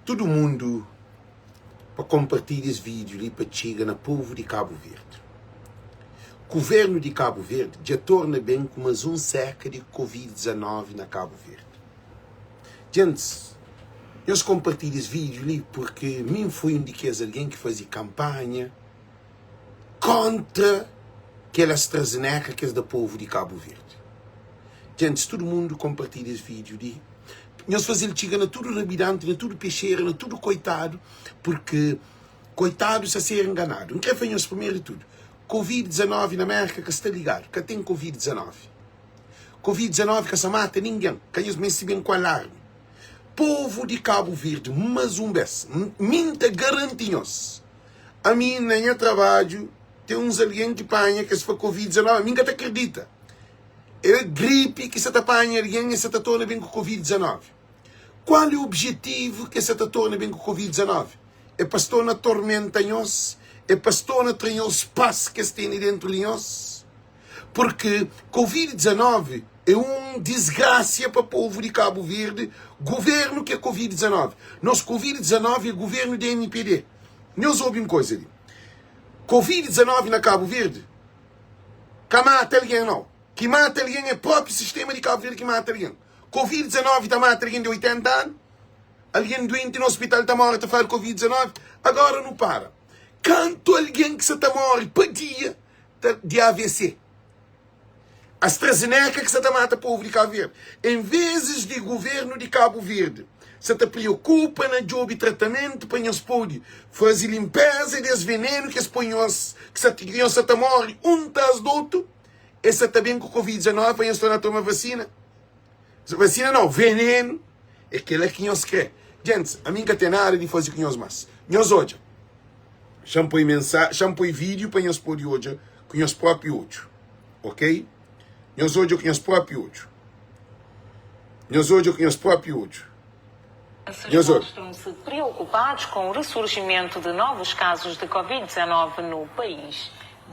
Tudu mundu pa konpartilha es vídiu li pa txiga na povu di Kabu Verdi. Kuvernu di Kabu Verdi dja torna ben ku mas un seka di Covid 19 na Kabu Verdi. Djentis, nhos konpartilha es vídiu li purki mi N foi un di kes algen ki faze kanpanha kontra kel AstraZeneca ki es da povu di Kabu Verdi. Djentis, tudu mundu konpartilha es vídiu li. Nhos faze-l txiga na tudu rabidanti, na tudu pexera, na tudu koitadu, purki koitadu sa ser nganadu. N kre fla nhos primeru di tudu, Covid 19 na Merka ka sta ligadu, ka ten Covid 19. Covid 19 ka sa mata ningen, ka nhos meste ben ku alarmi. Povu di Kabu Verdi, mas un bes, mi N ta garanti nhos, ami na nha trabadju ten uns algen ki panha kes fla Covid 19, mi N ka ta kridita. É gripi ki sa ta panha algen e sa ta torna ben ku Covid 19. Kual é objetivu ki e sa ta torna ben ku Covid 19? É pa es torna tormenta nhos? É pa es torna tra nhos pas ki es tene dentru di nhos? Purki Covid 19 é un disgrasia pa povu di Kabu Verdi, guvernu ki é Covid 19. Nos Covid 19 é guvernu di MPD. Nhos obi un koza li. Covid 19 na Kabu Verdi Ka mata algen nau. Ki mata algen é propi sistema di Kabu Verdi ki mata algen. Covid 19 ta mata algen di 80 anu, algen duenti na hospital ta more ta fladu covid 19. Agora nu para. Kantu algen ki sa ta more pa dia ta di AVC? AstraZeneca ki sa ta mata povu di Kabu Verdi. En vezes di governu di Kabu Verdi sa ta preokupa na djobe tratamentu pa nhos pode faze linpeza des venenu ki es poi nhos, ki sa ki nhos sa ta more un tras di otu, es sa ta ben ku covid 19 pa nhos torna toma vasina. Vasina nau, venenu é kela ki nhos kre. Gentis, ami N ka ten nada di faze ku nhos mas. Nhos odja, xa N poi mensa, xa N poi vídiu pa nhos pode odja ku nhos própi odju, ok? Nhos odja ku nhos própi odju. Nhos odja ku nhos própi odju. Nhos odja. Mostram-se preocupados com o ressurgimento de novos casos de Covid 19 no país.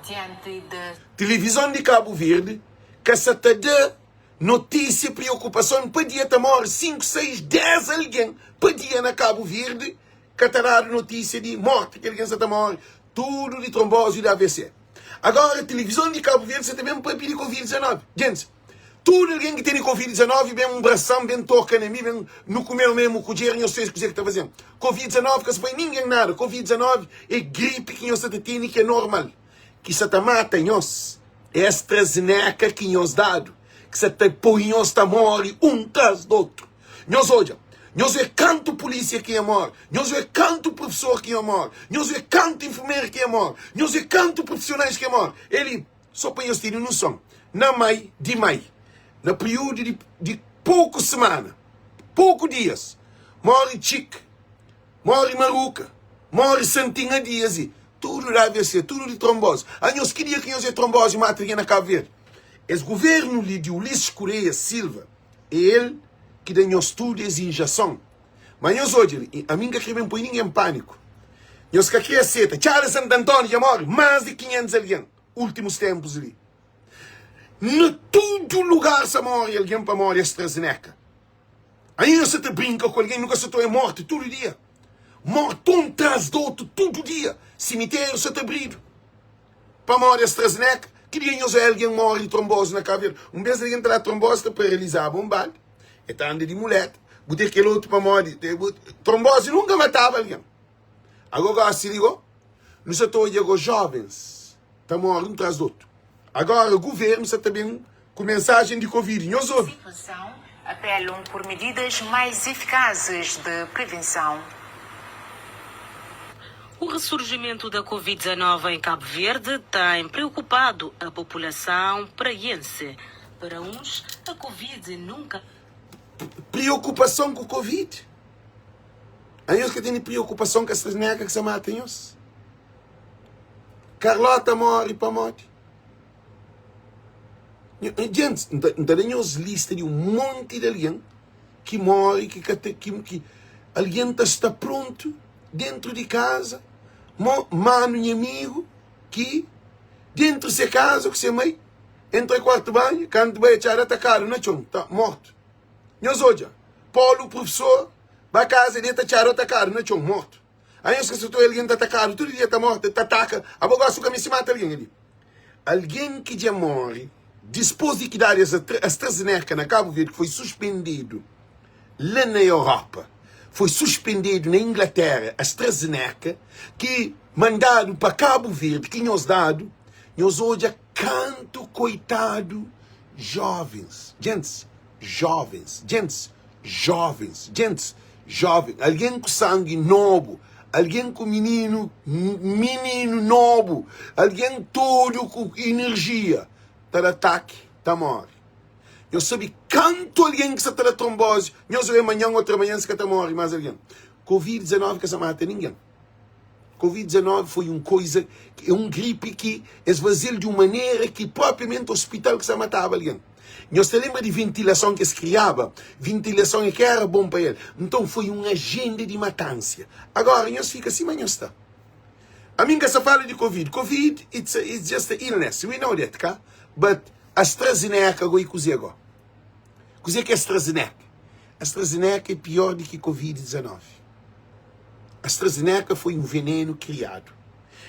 Diante da. Tilivizon di Kabu Verdi ka sa ta da notísia priokupason pa dia ta móre 5, 6, 10 algen pa dia na Kabu Verdi ka ta dadu notísia di morti ki algen sa ta móre tudu di tronbozi di AVC. Agora tilivizon di Kabu Verdi sa ta ben papia di Covid 19. Gentis, tudu algen ki tene Covid 19 ben nbrasa-m, ben toka na mi, ben nu kume memu kudjer, nhos sabe kuzê ki ta faze-m. Covid 19 ka sa fai ningen nada. Covid 19 é gripi ki nhos sa ta tene ki é normal. Ki sa ta mata nhos é AstraZeneca ki nhos dadu, ki sa ta poi nhos ta móre un tras di otu. Nhos odja, nhos oe kantu pulísia ki nha móre, nhos oe kantu prufesor ki nha móre, nhos oe kantu infermeru ki nha móre, nhos oe kantu prufisionais ki nha móre. El li, sô pa nhos tene noson, na mai di mai, na períodu di, di poku semana, poku dias, móre Txik, móre Maruka, móre Santinha Dias i tudu di AVC, tudu di tronbozi. A nhos, ki dia ki nhos oe tronbozi mata algen na Kabu Verdi? Es guvernu li di Ulisses Correia Silva, É el ki da nhos tudu es injason. Má nhos odja li, ami N ka krê ben poi ningen pániku. Nhos ka krê aseta. Txada Santantóni dja móre más di 500 algen últimus ténpus li. Na tudu lugar sa móre algen pamodi AstraZeneca. Ainda nhos sa ta brinka ku algen, nu ka sa ta oia mórti tudu dia. Mórti un tras di otu tudu dia. Simitériu sa ta abridu. Pamodi AstraZeneca, ki dia nhos oia algen móre di tronbozi na Kabu Verdi? Un bes algen ta da tronbozi ta paralizaba un banda, e ta anda di muleta, bu ten kel otu pamodi tronbozi nunka mataba algen. Ago gosi li go, nu sa ta odja go jovens ta móre un tras di otu. Agora guvernu sa ta ben ku mensajen di Covid. Nhos obi. Situação, apelam por medidas mais eficazes de prevenção. O ressurgimento da Covid-19 em Cabo Verde tem preocupado a população praiense. Para uns, a Covid nunca. Preokupason ku Covid? Anhos ka tene preokupason ku AstraZeneca ki sa mata nhos? Carlota morre pamodi? Gentis, N ta da nhos lista di un monti di algen ki móre, ki ka ta, ki, ki algen ta sta prontu dentru di kaza, mo manu nha amigu ki dentru se kaza ku se mai, entra kuartu banhu, kantu bai atxadu atakadu na txon, ta mortu. Nhos odja, Polu prufesor. Ba kaza deta txadu atakadu na txon, mortu. Anhos ka sa ta oja algen ta atakadu tudu dia ta mortu, ta ataka. Abo gosi bu ka meste mata algen ali. Algen ki dja more dispos di ki dadu es AstraZeneca na Kabu Verdi ki foi suspendedu la na Europa, foi suspendedu na Inglaterra AstraZeneca ki mandadu pa Kabu Verdi ki nhos dadu, nhos odja kantu koitadu jovens, djentis, jovens, djentis, jovens, djentis, joven, algen ku sangi nobu, algen ku mininu, mininu nobu, algen tudu ku inerjia, ta da ataki, ta móre. Nhos sabe kantu algen ki sa ta da tronbozi, nhos oe manhan, otra manhan si ka ta móre más algen. Covid 19 ka sa mata ningen. Covid 19 foi un koiza, é un gripi ki es faze-l di un manera ki propriamenti ospital ki sa mataba algen. Nhos ta lenbra di ventilason ki es kriaba? Ventilason é ka éra bon pa el. Nton, foi un ajenda di matansia. Agora, nhos fika sima nhos sta. Ami N ka sta fala di Covid. Covid, it's, a, it's just a illness. We know that, ka? But AstraZeneca go e kuzê go? Kuzê ki é AstraZeneca? AstraZeneca é pior di ki Covid 19. AstraZeneca foi un venenu kriadu.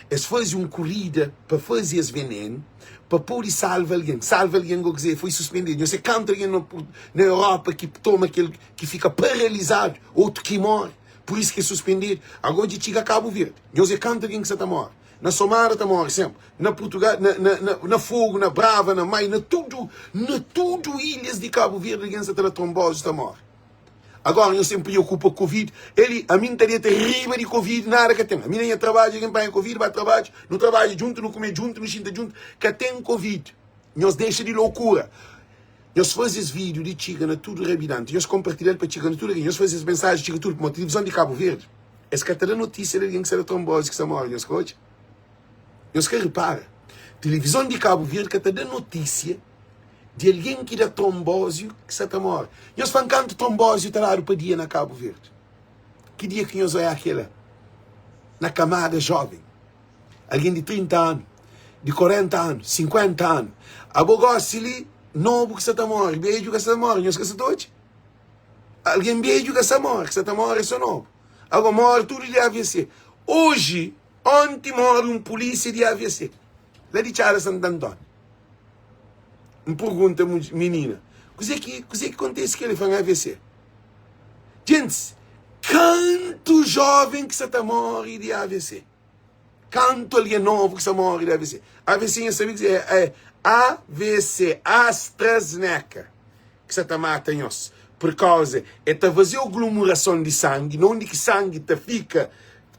Es faze un kurida pa faze es venenu pa pode salva algen. Salva algen go kze foi suspendedu. Nhos se kantu algen na, na Europa ki toma kel ki fika paralizadu, otu ki more. Pur isu ki é suspendedu. Agora dja txiga Kabu Verdi. Nhos é kantu algen ki sa ta more. Na Somada ta more senpri. Na Portugal, na, na, na, na Fogo, na Brava, na Mai, na tudu, na tudu ilhas di Kabu Verdi algen sa ta da trombozi ta more. Agora nhos ten preocupa ku covid eli ami nta deta riba di covid nada ka ten ami na nha trabadju algen panha covid ba trabadju nu trabadja djuntu nu kume djuntu nu xinta djuntu ka ten covid nhos dexa di loucura nhos faze es video di txiga na tudu rabidanti nhos kompartilhal pa txiga na tudu algen nhos faze es mensaji txiga tudu pamodi tilivizon di Kabu Verdi es ka ta da notisia di algen ki sta da trombozi ki sta more nhos ka odja nhos ka ripara tilivizon di Kabu Verdi ka ta da notisia di algen ki da tronbóziu ki sa ta móre. Nhos fla-m kantu tronbóziu ta dadu pa dia na Kabu Verdi? Ki dia ki nhos oiá kela na kamada jóven? Algen di 30 anu, di 40 anu, 50 anu. Abo gósi li, nobu ki sa ta móre, bedju ka sa ta móre, nhos ka sa ta odja? Algen bedju ka sa móre, ki sa ta móre é sô nobu. Ago móre tudu di AVC. Oji, onti móre un pulísia di AVC, la di Txada Santantoni. N pergunta minina, kuzê ki, kuzê ki kontise kel? El fla-m AVC. Gentis, kantu jóven ki sa ta móre di AVC? Kantu algen novu ki sa móre di AVC? AVC nha sabe kuzê é? É AVC, AstraZeneca, ki sa ta mata nhos. Pur kauza, el ta faze aglomerason di sangi, na undi ki sangi ta fika,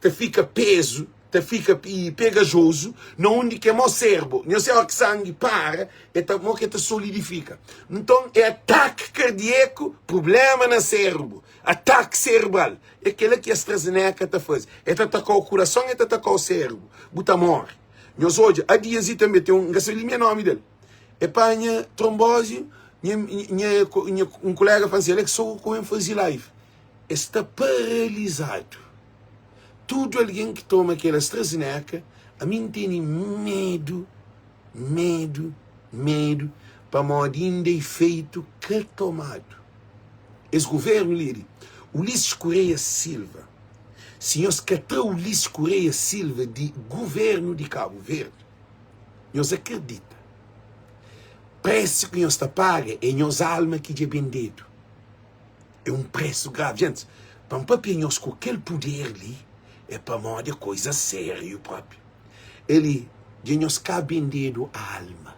ta fika pezu, ta fika pegajozu na undi ki é mau serbu. Nhos sabe óras ki sangi para, el ta mo ki el ta solidifika. Nton é ataki kardieku, prubléma na serbu, ataki serebral. É kel-la ki AstraZeneca ta faze. El ta ataka-u kurason, el ta ataka-u serbu. Bu ta móre. Nhos odja, há dias li tanbê ten un, N ka sabe limia nómi del. El panha tronbozi, nha, nha, nha, un koléga fla-m si, Alex, so ku N faze live. El sta paralizadu. Tudu algen ki toma kel AstraZeneca, ami N tene medu, medu, medu, pamodi inda ifeitu ka tomadu. Es guvernu li di Ulisses Correia Silva, si nhos ka tra Ulisses Correia Silva di guvernu di Kabu Verdi, nhos akredita, presu ki nhos ta paga é nhos alma ki dja bendedu. É un presu gravi. Gentis, pa N papia nhos ku kel puder li, é pamodi é koiza sériu propi. El li, dja nhos ka bendedu alma,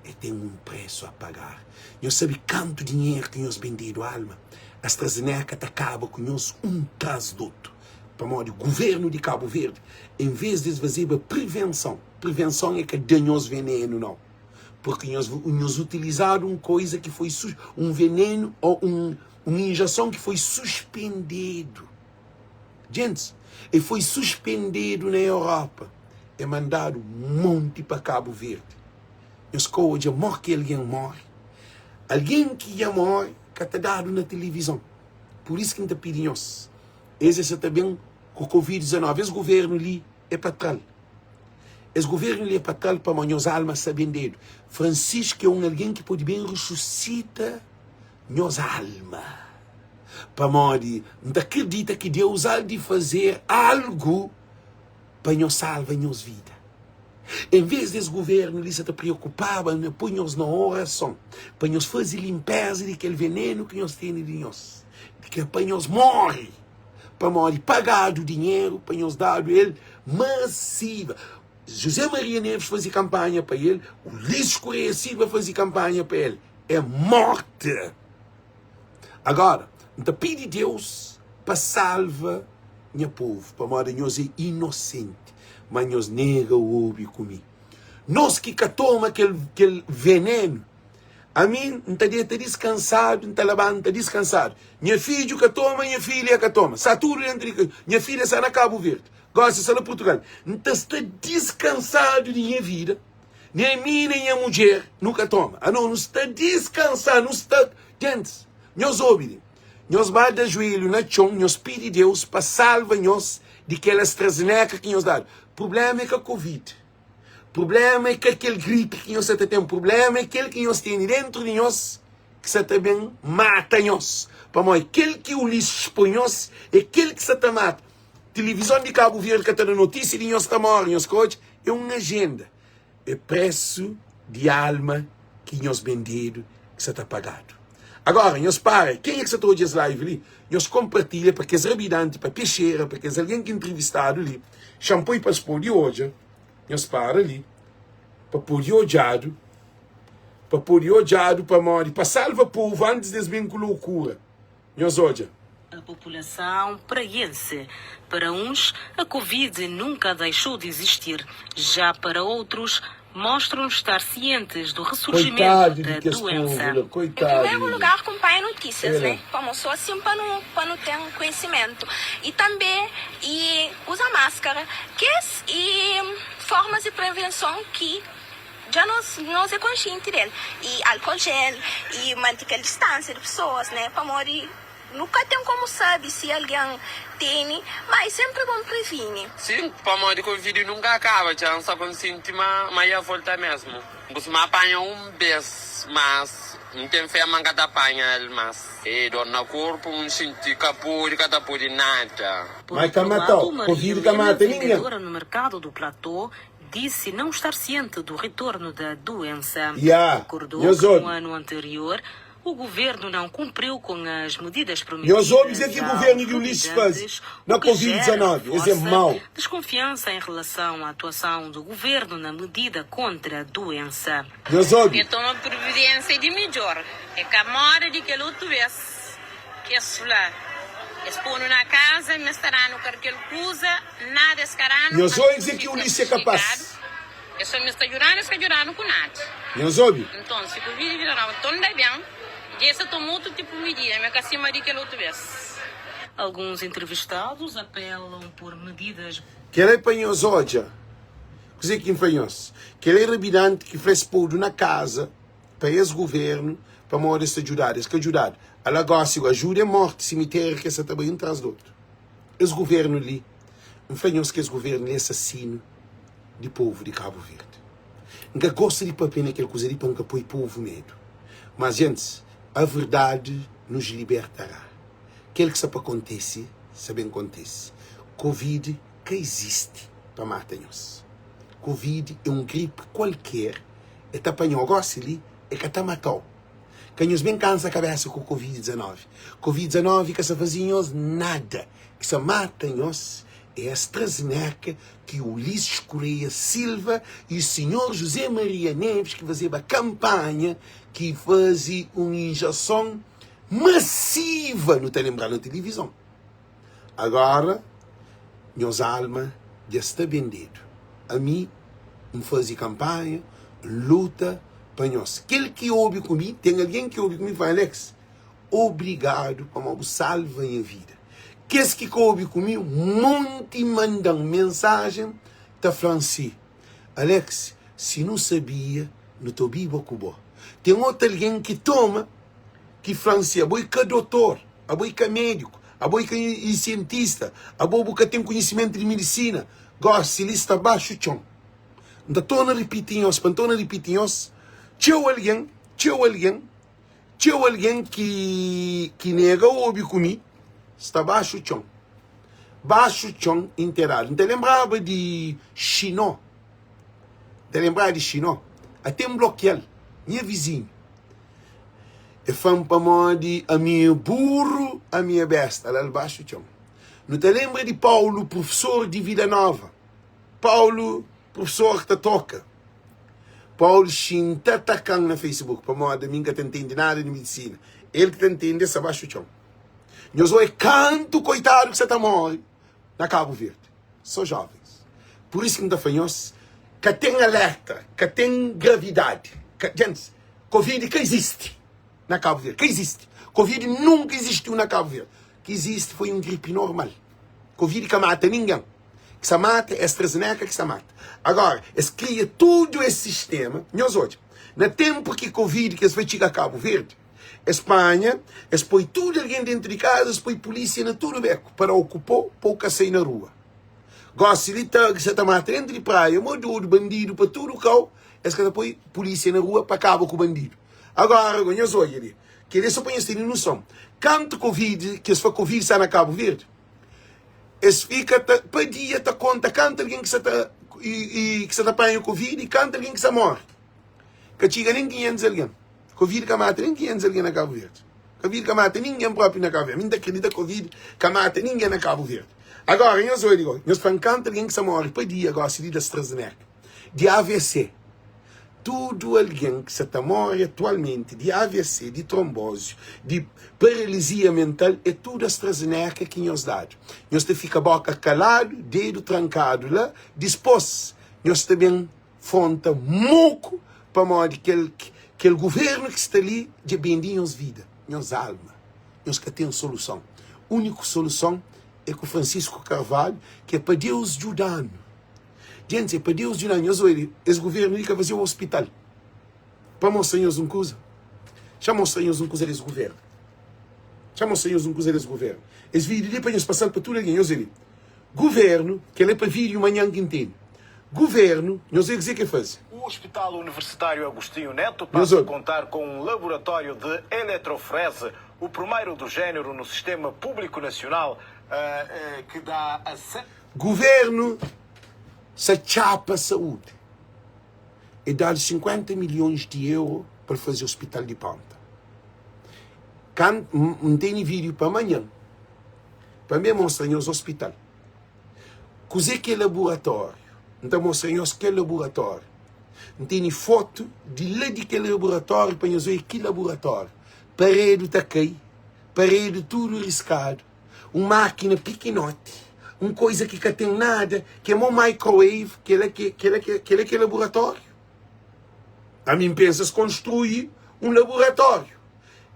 e ten un presu a pagar. Nhos sabe kantu dinheru ki nhos bendedu alma? AstraZeneca ta kaba ku nhos un tras di otu. Pamodi guvernu di Kabu Verdi, en ves di es fazeba prevenson, prevenson é ka da nhos venenu, nau. Porque nhos, nhos utilizadu un koiza ki foi un venenu ô un, un injeson ki foi suspendedu. Gentis, e foi suspendedu na Europa, e mandadu monti pa Kabu Verdi. Nhos ka odja mó ki algen móre? Algen ki dja móre ka ta dadu na tilivizon. Pur isu ki N ta pidi nhos, es e sa ta ben ku Covid 19, es guvernu li é pa tra-l. Es governu li é pa tal pamo nhos alma sa bendedu. Francisco é un algen ki pode ben resusita nhos alma. Pamodi N ta kridita ki Deus al di fazer algu pa nhos salva nhos vida. En vez di es guvernu li sa ta preokupaba na poi nhos na orason pa nhos faze linpeza di kel venenu ki nhos tene di nhos, ki é pa nhos more pamodi pagadu dinheru pa nhos dadu el masiva. José Maria Neves faze kanpanha pa el, Ulisses Correia Silva faze kanpanha pa el. É morte! Agora, N ta pidi Deus pa salva nha povu, pamodi nhos é inosenti, má nhos nega obi ku mi. Nos ki ka toma kel, kel venenu, ami N ta deta diskansadu, N ta labanta diskansadu. Nha fidju ka toma, nha filha ka toma. Sta tudu dentru di, nha filha sta na Kabu Verdi, gosi sta na Purtugal. N ta sta diskansadu di nha vida. Nen mi nen nha mudjer nu ka toma. Anos nu sta diskansadu, nu sta Gentis, nhos obi li. Nhos ba da juelhu na txon, nhos pidi Deus pa salva nhos di kel AstraZeneca ki nhos dadu. Prubléma é ka Covid. Prubléma é ka kel gripi ki nhos sa ta ten. Prubléma é kel ki nhos tene déntu di nhos ki sa ta ben mata nhos. Pamodi kel ki Ulisses poi nhos é kel ki sa ta mata. Tilivizon di Kabu Verdi ka ta da notísia di nhos ta móre, nhos ka odja. É un ajenda. É presu di alma ki nhos bendedu ki sa ta pagadu. Agora, nhos para, kenha ki sa ta odja es live li, nhos konpartilha pa kes rabidanti, pa pexera, pa kes algen ki intrivistadu li, xa-m poi pa es pode odja, nhos para li, pa pode odjadu, pa pode odjadu pamodi, pa salva povu antis di es ben ku lokura. Nhos odja. A população praiense. Para uns, a Covid nunca deixou de existir. Já para outros, mostram estar cientes do ressurgimento Coitado di da kes povu doença. la, Em coitado primeiro di lugar, kunpanha notísias, Ela. né? Pamo sô asin pa nu pa nu ten konhisimentu. I tanbê i uza máskara. Kes i formas di prevenson ki Dja nos nos é konxinti del. I alkol jel, i manti kel distansia di pesoas, né? Pamodi nu ka ten komu sabi si algen teni, ma é senpri bon privini. Sim, pamodi covid nunka akaba, dja N sa konsinti ma ma ia volta mesmu. N kustuma panha un bes, mas N ten fé ma N ka ta panha el mas. E dor na korpu, N sinti ka pudi, ka ta pudi nada. Por Mas ka outro lado, matau. Maria Covid ka Helena, mata ningen. vendedora no mercado do Platô, Disse não estar ciente do retorno da doença. Ya, Recordou nhos que no obi. ano anterior o governo não cumpriu com as medidas Nhos obi kuzê prometidas ki governu aos di Ulisses faze revidantes, na o que gera, Covid-19. Es é reforça, mau. desconfiança em relação à atuação do governo na medida contra a doença. Nhos obi. E toma providência di midjor. É ka moda di kel otu bes ki es fla, es ponu na kaza, ma es ta danu karkel kuza. Nada es ka danu, Nhos ami obi nu kuzê ki fika Ulisses é kapás. prejudikadu. Es fla ma es ta djudanu, es ka djudanu ku nada. Nhos obi. Nton, si Covid bira noba, nton da ben, dja es ta toma otu tipu midida, ma é ka sima di kel otu bes. Alguns entrevistados apelam por medidas. Kel-la é pa nhos odja kuzê ki N fla nhos. Kel-la é rabidanti ki fla es podu na kaza pa es guvernu pamodi es ta djudadu. Es ka djudadu. Ala gósi, ajuda é morti, simitériu ki es sa ta bai un tras di otu. Es governo li, N fla nhos ki es governo li é assassino di povo di Cabo Verde. N ka gosta di papia na kel kuza li pa N ka poi povo medo. Mas gentis, a verdade nos libertará. Kel ki sa pa kontese, sa ben kontese. Covid ka izisti pa mata nhos. Covid é un gripe kualker, e ta panhau gosi li, e ka ta matau. Ka nhos ben kansa kabesa ku Covid 19. Covid 19 ka sa faze nhos nada. Ki sa mata nhos é AstraZeneca ki Ulisses Correia Silva e senhor José Maria Neves ki fazeba kanpanha ki faze un injason masiva nu ta lenbra na tilivizon. Agora nhos alma dja sta bendedu. Ami N faze kanpanha, N luta pa nhos. Kel ki obi ku mi, ten algen ki obi ku mi fla, Alex, obrigadu pamodi bu salva nha vida. Kes ki ka obi ku mi, monti manda-m mensajen ta fla-m si, Alex, si nu sabia, nu ta obiba ku bo. Ten otu algen ki toma ki fla-m si, abo i ka dotor. Abo i ka médiku, abo i ka i sientista, abo bu ka ten konhisimentu di medisina. Gósi li sta baxu txon. N ta torna ripiti nhos, pa N torna ripiti nhos, txeu algen, txeu algen, Txeu algen ki ki nega obi ku mi sta baxu txon. Baxu txon interadu. N ta lenbraba di Xinó. N ta lenbraba di Xinó. Ate N blokia-l. Nha vizinhu. E fla-m pamodi ami é burru, ami é besta. La-l baxu txon. Nu ta lenbra di Paulu, prufesor di Vida Nova. Paulu, prufesor ki ta toka. Paulu xinta ataka-m na Facebook pamodi ami N ka ta ntende nada di medisina. El ki ta ntende, el sta baxu txon. Nhos oi kantu koitadu ki sa ta móre na Kabu Verdi. Sô jovens. Pur isu ki N ta fla nhos, ka ten alerta, ka ten gravidadi. Ka, djentis, Covid ka izisti na Kabu Verdi. Ka izisti. Covid nunka izistiu na Kabu Verdi. Ki izisti foi un gripi normal. Covid ka mata ningen. Ki sa mata é AstraZeneca ki sa mata. Agora, es kria tudu es sistema. Nhos odja, na tenpu ki Covid ki es foi txiga Kabu Verdi, Es panha, es poi tudu algen dentu di kaza, es poi pulísia na tudu beku pa da-u ku pó pa u ka sai na rua. Gósi li ta sa ta mata dentu di praia, mó dodu, bandidu pa tudu kau, es ka ta poi pulísia na rua pa kaba ku bandidu. Agora, go, nhos odja li, kel-li é sô pa nhos tene noson. Kantu Covid, ki es fla Covid sta na Kabu Verdi, es fika ta, pa dia ta konta kantu algen ki sa ta, i, i, ki sa ta panha Covid i kantu algen ki sa móre. Ka txiga nen 500 algen. Covid ka mata nen 500 algen na Kabu Verdi. Covid ka mata ningen propi na Kabu Verdi. Mi n ta kridita Covid ka mata ningen na Kabu Verdi. Agora, nhos oi di go, nhos fla-m kantu algen ki sa mori pa dia gosi di AstraZeneca, di AVC. Tudu algen ki sa ta mori atualmenti di AVC, di trombozi, di paralizia mental, é tudu AstraZeneca ki nhos dadu. Nhos ta fika boka kaladu, dedu trankadu la, dispos nhos ta ben fronta moku pamodi kel kel governo ki sta li dja bendi nhos vida, nhos alma. Nhos ka ten soluson. Uniku soluson é ku Francisco Carvalho ki é pa Deus djudanu. Djenti é pa Deus djudanu. Nhos obi, es governo li ka faze hospital. Pa mostra nhos un kuza. Xa mostra nhos un kuza des governo. Xa mostra nhos un kuza des governo. Es vídeo li é pa nhos pasal pa tudu algen. Nhos obi. Governo, kel é pa vídeo manhan ki N tene. Governo, nhos obi kuzê ki el faze. O Hospital Universitário Agostinho Neto Nhos passa a obi. contar com um laboratório de eletrofrese, o primeiro do género no sistema público nacional, que dá acesso. Governo sa txapa saúde. E dadu 50 milhões di euro pa el faze hospital di ponta. Kan, N tene vídeo pa manhan. Pa mi mostra nhos hospital. Kuze ki é laboratório? N ta mostra nhos kel laboratório. N tene foto di la di kel laboratório pa nhos oia ki laboratório. Paredu ta kai, paredu tudu riskadu, un mákina pikinoti, un koiza ki ka ten nada, ki é mo microwave, kela ki kela ki kela ki é laboratório. Ami N pensa es konstrui un laboratório.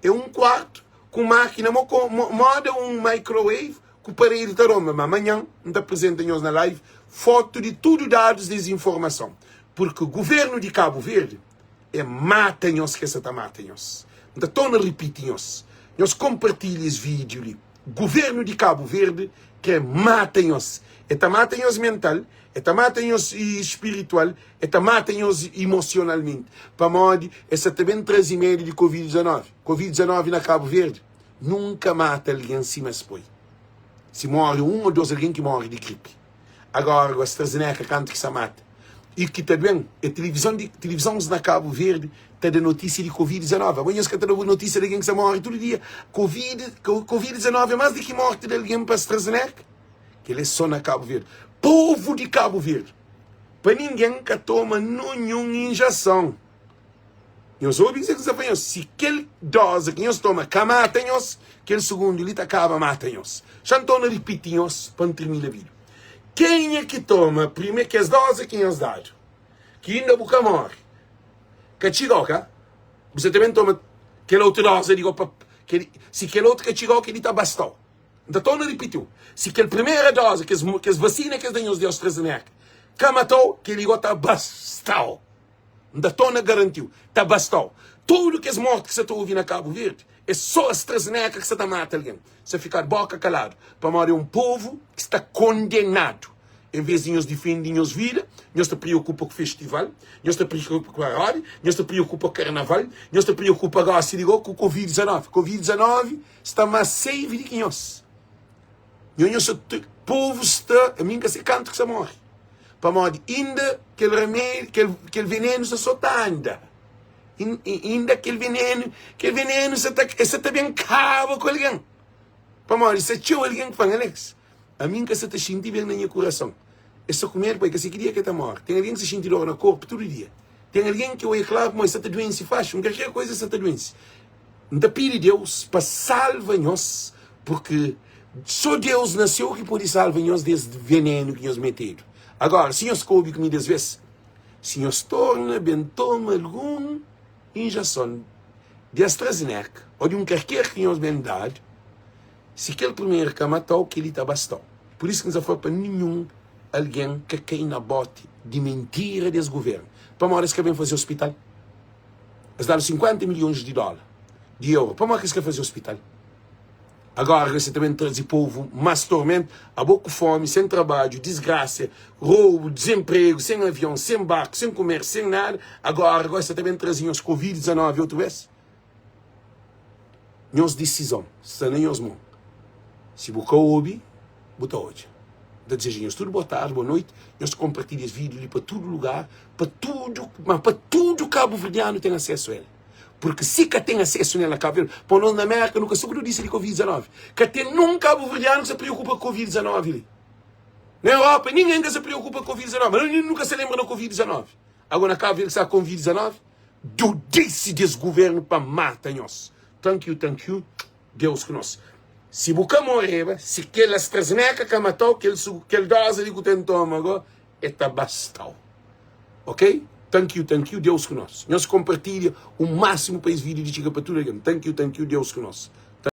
É un kuartu ku mákina mo moda un microwave ku paredi ta ronba. Ma manhan N ta apresenta nhos na live foto di tudu dadus des informason. Purki guvernu di Kabu Verdi é mata nhos ke sa ta mata nhos. N ta torna ripiti nhos, nhos konpartilha es vídiu li. Guvernu di Kabu Verdi kre mata nhos. E ta mata nhos mental, e ta mata nhos spiritual, e ta mata nhos emosionalmenti. Pamodi e sa ta ben traze medu di Covid 19. Covid 19 na Kabu Verdi nunka mata algen sima es poi. Si more un o dos algen ki more di gripi. Agora ku AstraZeneca kantu ki sa mata. I ki ta ben e tilivizon di tilivizons na Kabu Verdi ta da notisia di Covid 19. Abo nhos ka ta da notisia di algen ki sa more tudu dia. Covid Covid 19 é mas di ki morti di algen pa AstraZeneca. Kel é so na Kabu Verdi. Povu di Kabu Verdi pa ningen ka toma nunhun injason. Nhos obi kuzê ki N sta fla nhos, si kel dozi ki nhos toma ka mata nhos, kel sugundu li ta kaba mata nhos. Xa N torna ripiti nhos pa N tirmina vídiu. Kenha ki toma prime kes dozi ki nhos dadu, ki inda bu ka móre, ka txiga-u ka? Bu sa ta ben toma kel otu dozi di go pa kel, si kel otu ka txiga-u, kel-li ta basta-u. N ta torna ripiti-u, si kel primera dozi, kes, kes vasina ki es da nhos di AstraZeneca ka mata-u, kel-li go ta basta-u. N ta torna garanti-u, ta basta-u. Tudu kes morti ki sa ta obi na Kabu Verdi é sô AstraZeneca ki sa ta mata algen. Sa fikadu boka kaladu, pamodi é un povu ki sta kondenadu. En vês di nhos difende nhos vida, nhos. Nhos ta preokupa ku festival, nhos ta preokupa ku paródia, nhos ta preokupa ku karnaval, nhos ta preokupa gosi di go ku Covid 19. Covid 19 sta más save di ki nhos. Nho nhos sa ta, povu sta, ami N ka se kantu ki sa morre. Pamodi inda kel ramedi, kel, kel venenu sta so ta anda. Inda kel venenu, kel venenu sa ta, sa ta ben kaba ku algen. Pamodi sta txeu algen ki fla, Alex, ami N ka sa ta xinti ben na nha kurason. Es sta ku medu pa e ka se ki dia ke ta more. Ten algen ki sta xinti dor na korpu tudu dia. Ten algen ki oia klaru pamodi sta ta duense faxi, un kalker koiza sta ta duense. N ta pidi Deus pa salva nhos, purki so Deus na seu ki pode salva nhos des venenu ki nhos metedu. Agora, si nhos ka obi ku mi des bes, si nhos torna ben toma algun injason di AstraZeneca o di un kalker ki nhos ben dadu, Si kel primeru ka mata-u, kel-li ta basta-u. Pur isu ki N sa fla pa ninhun algen ka kai na bóti di mentira di es govérnu. Pamodi es ka ben faze ospital? Es dadu 50 milhons di dóla, di euro. Pamodi ki es ka faze ospital? Agora ki es ta ben traze povu más tormentu, abo ku fómi, sen trabadju, disgrasia, robu, dizenpregu, sen avion, sen barku, sen kumérsiu, sen nada, agora gosi sa ta ben traze nhos Covid 19 otu bês? Nhos disizon sta na nhos mon. Si bu ka obi, bu ta odja. N ta dizeja nhos tudu boa tardi, boa noiti. Nhos konpartilha es vídiu li pa tudu lugar, pa tudu, ma pa tudu kabuverdianu ten asesu a el. Purki si ka ten asesu nel na Kabu Verdi, pa nos na Mérka nu ka sabe notísia di Covid 19. Ka ten nun kabuverdianu ki sa preokupa ku Covid 19 li. Na Europa ningen ka sa preokupa ku Covid 19, ma nu ka sa lenbra na Covid 19. Ago na Kabu Verdi ki sa Covid 19? Dudisi des governo pa mata nhos. Thank you, thank you. Deus ku nos. Si bu ka moreba, si kel AstraZeneca ka matau, kel, kel dosa li ku ten toma go, e ta bastau. Ok? Thank you, thank you. Deus ku nos. Nhos compartilha o máximo pa es vídeo di txiga pa tudo alguém. Thank you, thank you. Deus ku nos.